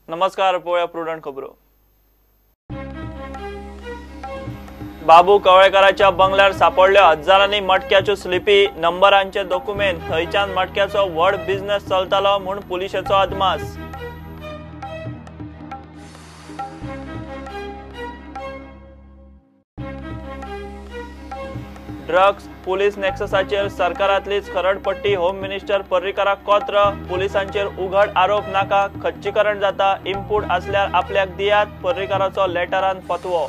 नमस्कार, पळोवया प्रुडंट खबरो. बाबू कवळेकाराच्या बंगल्यार सापडल्यो हजारांनी मटक्याच्यो स्लिपी, नंबरांचे डॉक्युमेंट. थंयच्यान मटक्याचो व्हड बिझनेस चलतालो म्हूण पुलिशेचो अदमास. ड्रग्स पुलीस नेक्ससाचेर सरकारांतलीच खरडपट्टी. होम मिनिस्टर पर्रीकाराक कोत्र. पुलिसांचेर उघड आरोप नाका, खच्चीकरण जाता. इनपूट आसल्यार आपल्याक दियात, पर्रीकाराचो लेटरान फतवो.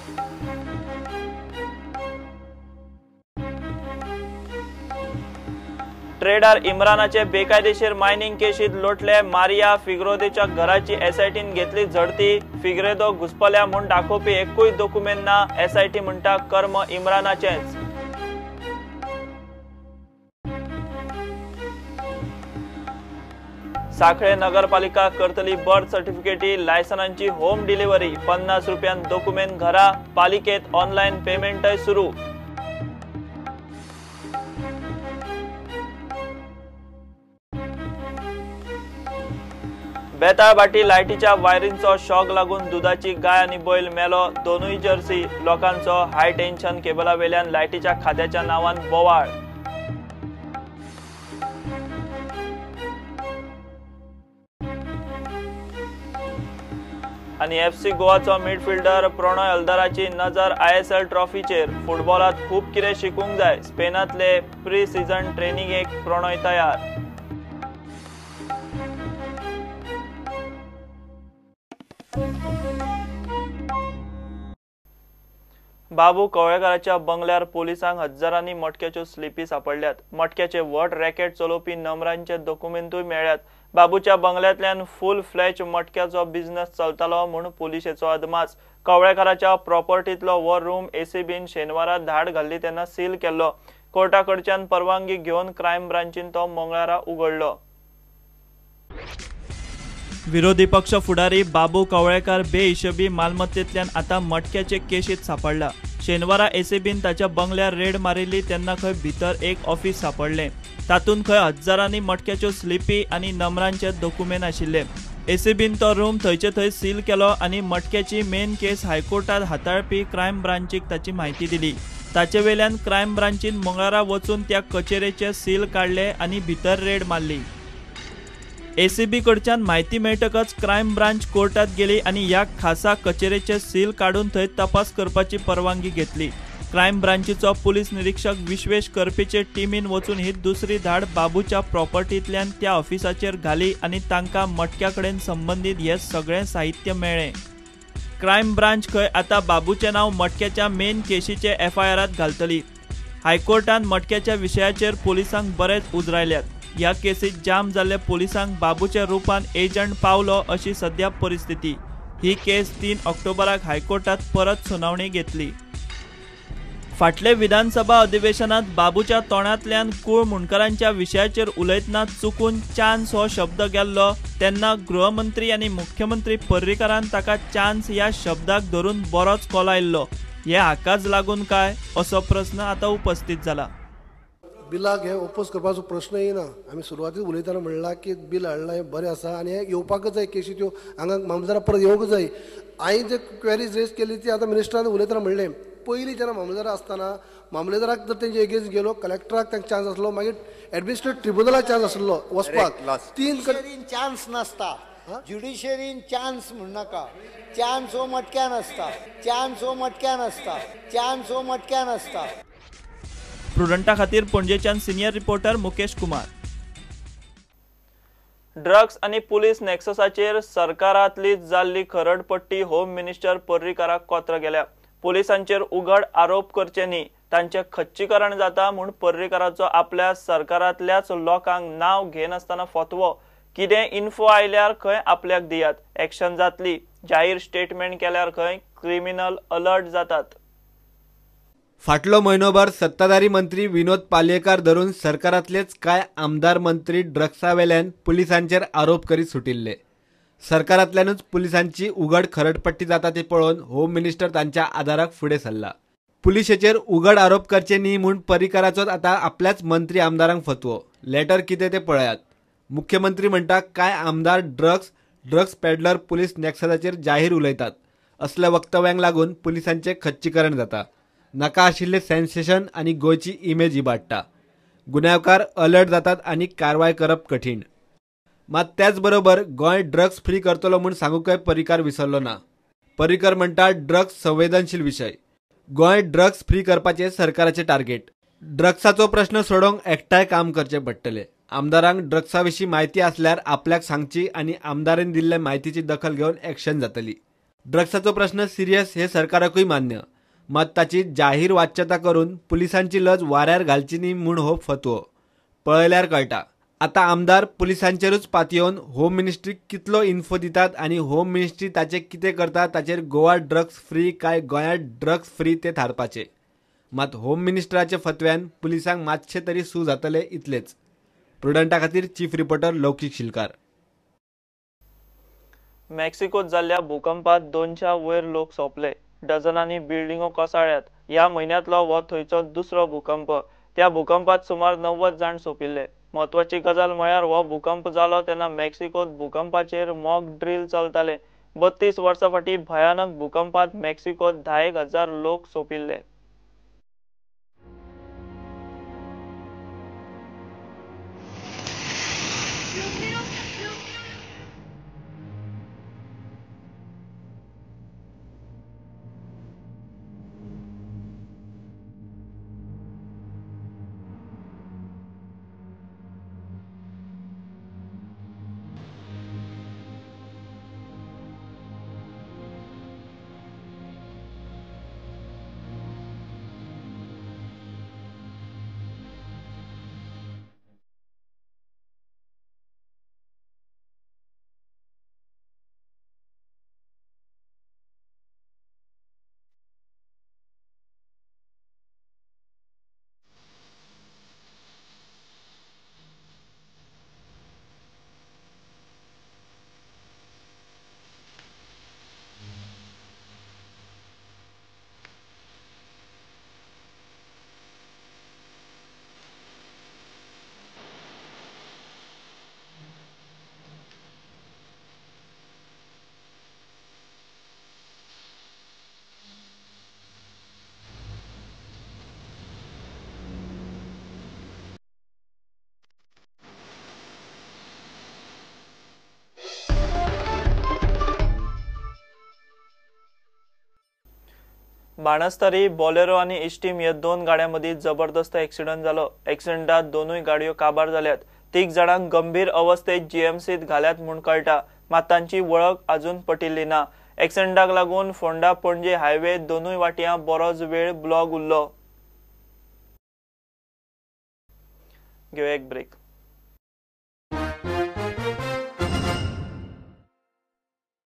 ट्रेडर इम्रानाचे बेकायदेशीर मायनिंग केशीत लोटले मारिया फिग्रोदेच्या घराची एसआयटीन घेतली झडती. फिग्रेदो घुसपल्या म्हूण दाखोवपी एकूय डॉक्युमेंट ना. एसआयटी म्हणटा कर्म इम्रानाचेंच. साखळे नगरपालिका करतली बर्थ सर्टिफिकेटी लायसनांची होम डिलिव्हरी. 50 रुपयान डॉक्युमेंट घरा. पालिकेत ऑनलायन पेमेंटय सुरू. बेताळभाटी लायटीच्या वायरींचो शॉक लागून दुदाची गाय आनी बैल मेलो. दोनूय जर्सी. लोकांचो हाय टेन्शन केबला वेल्यान लायटीच्या खात्याच्या नांवान बोवाळ. आनी एफसी गोवाचो मिडफिल्डर प्रणय हलदाराची नजर ISL ट्रॉफीचेर. फुटबॉलात खूब कितें शिकूंक जाय. स्पेनांतले प्री सिजन ट्रेनिंगेक प्रणय तयार. बाबू कवळेकाराच्या बंगल्यार पोलिसांक हजारांनी मटक्याच्यो स्लिपी सापडल्यात. मटक्याचे व्हड रॅकेट चलोवपी नंबरांचे डॉक्युमेंटूय मेळ्ळ्यात. बाबूच्या बंगल्यांतल्यान फूल फ्लॅच मटक्याचो बिझनेस चलतालो म्हूण पुलिशेचो अदमास. कवळेकाराच्या प्रॉपर्टींतलो हो रूम एसीबीन शेनवारा धाड घाल्ली तेन्ना सील केल्लो. कोर्टा कडच्यान परवानगी घेवन क्रायम ब्रांचीन तो मंगळारा उगडलो. विरोधी पक्ष फुडारी बाबू कवळेकार बेहिशेबी मालमत्तेंतल्यान आतां मटक्याचे केशीत सापडला. शेनवारा एसीबीन ताच्या बंगल्यार रेड मारिल्ली तेन्ना खंय भितर एक ऑफिस सापडलें. तातूंत खंय हजारांनी मटक्याच्यो स्लिपी आनी नंबरांचे डॉक्युमेंट आशिल्ले. एसीबीन तो रूम थंयचे थंय सील केलो आनी मटक्याची मेन केस हायकोर्टात हाताळपी क्रायम ब्रांचीक ताची म्हायती दिली. ताचे वेल्यान क्रायम ब्रांचीन मंगळारा वचून त्या कचेरेचे सील काडले आनी भितर रेड मारली. एसीबी कडच्यान म्हायती मेळटकच क्रायम ब्रांच कोर्टात गेली आनी ह्या खासा कचेरेचे सील काडून थंय तपास करपाची परवानगी घेतली. क्रायम ब्रांचीचो पुलीस निरीक्षक विश्वेश करपेचे टिमीन वचून ही दुसरी धाड बाबूच्या प्रॉपर्टींतल्यान त्या ऑफिसाचेर घाली आनी तांकां मटक्या कडेन संबंदीत हे सगळें साहित्य मेळ्ळें. क्रायम ब्रांच खंय आतां बाबूचें नांव मटक्याच्या मेन केशीचे एफआयआरांत घालतली. हायकोर्टान मटक्याच्या विशयाचेर पोलिसांक बरेच उजरायल्यात. ह्या केसीत जाम जाल्ले पोलिसांक बाबूच्या रुपान एजंट पावलो अशी सद्या परिस्थिती. ही केस 3 ऑक्टोबराक हायकोर्टात परत सुनावणी घेतली. फाटले विधानसभा अधिवेशनात बाबूच्या तोंडांतल्यान कूळ मुंडकरांच्या विशयाचेर उलयतना चुकून चान्स हो शब्द गेल्लो तेन्ना गृहमंत्री आनी मुख्यमंत्री पर्रीकारान ताका चान्स ह्या शब्दाक धरून बरोच कोलायल्लो. हे हाकाच लागून काय असो प्रस्न आतां उपस्थित जाला. बिलाक हे ओपोज करपाचो प्रश्न येना. आमी सुरवातीक उलयतना म्हणलां की बील हाडलां हें बरें आसा आनी हें येवपाकच जाय. केशी त्यो हांगा मामलेदारा परत येवंक जाय. हांवें जे क्वेरीज रेज केली ती आतां मिनिस्टरान उलयतना म्हणलें, पयलीं जेन्ना मामलेदार आसतना मामलेदाराक जर तेंचे एगेन्स्ट गेलो, कलेक्टराक तांकां चान्स आसलो, मागीर एडमिनिस्ट्रेटिव्ह ट्रिब्युनलाक चान्स आसलो वचपाक. तीन कडेन चान्स नासता. ज्युडिशरीन चान्स म्हणनाका. चान्स हो मटक्यान आसता. चान्स हो मटक्यान आसता. चान्स हो मटक्यान आसता. प्रुडंटा खातीर पणजेच्यान senior reporter Mukesh Kumar. Drugs आनी पुलीस नेक्ससाचेर सरकारांतली जाल्ली खरडपट्टी होम मिनिस्टर पर्रीकाराक कोत्र गेल्या. पुलिसांचेर उघड आरोप करचे न्ही, तांचें खच्चीकरण जाता म्हूण पर्रीकाराचो आपल्या सरकारांतल्याच लोकांक नांव घेनासतना फतवो. कितें इन्फो आयल्यार खंय आपल्याक दियात, एक्शन जातली. जाहीर स्टेटमेंट केल्यार खंय क्रिमिनल अलर्ट जातात. फाटलो म्हयनोभर सत्ताधारी मंत्री विनोद पालयेकार धरून सरकारांतलेच कांय आमदार मंत्री ड्रग्सावेल्यान पुलिसांचेर आरोप करीत सुटिल्ले. सरकारांतल्यानूच पुलिसांची उघड खरडपट्टी जाता ती पळोवन होम मिनिस्टर तांच्या आदाराक फुडें सरला. पुलिशेचेर उघड आरोप करचे न्ही म्हूण पर्रीकाराचोच आतां आपल्याच मंत्री आमदारांक फतवो. लेटर कितें तें पळयात. मुख्यमंत्री म्हणटा कांय आमदार ड्रग्स ड्रग्स पेडलर पुलीस नॅक्ससाचेर जाहीर उलयतात. असल्या वक्तव्यांक लागून पुलिसांचें खच्चीकरण जाता. नाका आशिल्लें सेन्सेशन आनी गोंयची इमेज इबाडटा. गुन्यांवकार अलर्ट जातात आनी कारवाय करप कठीण. मात त्याच बरोबर गोंय ड्रग्स फ्री करतलो म्हूण सांगूकय पर्रीकार विसरलो ना. पर्रीकर म्हणटा ड्रग्स संवेदनशील विशय. गोंय ड्रग्स फ्री करपाचें सरकाराचें टार्गेट. ड्रग्साचो प्रश्न सोडोवंक एकठांय काम करचें पडटलें. आमदारांक ड्रग्सा विशीं म्हायती आसल्यार आपल्याक सांगची आनी आमदारान दिल्ले म्हायतीची दखल घेवन एक्शन जातली. ड्रग्साचो प्रश्न सिरियस हे सरकाराकूय मान्य, मात ताची जाहीर वाच्यता करून पुलिसांची लज वाऱ्यार घालची न्ही म्हूण हो फतवो. पळयल्यार कळटा आतां आमदार पुलिसांचेरूच पातयेवन होम मिनिस्ट्रीक कितलो इन्फो दितात आनी होम मिनिस्ट्री ताचें कितें करता ताचेर गोवा ड्रग्स फ्री काय गोंयांत ड्रग्स फ्री तें थारपाचें. मात होम मिनिस्टराच्या फतव्यान पुलिसांक मातशें तरी सू जातलें इतलेंच. प्रुडंटा खातीर चीफ रिपोर्टर लौकीक शिलकार. मेक्सिकोत जाल्ल्या भूकंपात 200 वयर लोक सोंपले. डझनांनी बिल्डिंगो कोसळ्ळ्यात. ह्या म्हयन्यांतलो हो थंयचो दुसरो भूकंप. त्या भूकंपात सुमार 90 जाण सोंपिल्ले. म्हत्वाची गजाल म्हळ्यार हो भूकंप जालो तेन्ना मेक्सिकोत भूकंपाचेर मॉक ड्रील चलतालें. 32 वर्सां फाटीं भयानक भूकंपात मेक्सिकोत 10,000 लोक सोंपिल्ले. बाणस्तारी बॉलेरो आनी इस्टीम ह्या 2 गाड्यां मदीं जबरदस्त एक्सिडंट जालो. एक्सिडंटात दोनूय गाडयो काबार जाल्यात. 3 जाणांक गंभीर अवस्थेत जीएमसीत घाल्यात म्हूण कळटा, मात तांची वळख अजून पटिल्ली ना. एक्सिडंटाक लागून फोंडा पणजे हायवे दोनूय वाटयां बरोच वेळ ब्लॉक उरलो. घेवया एक ब्रेक.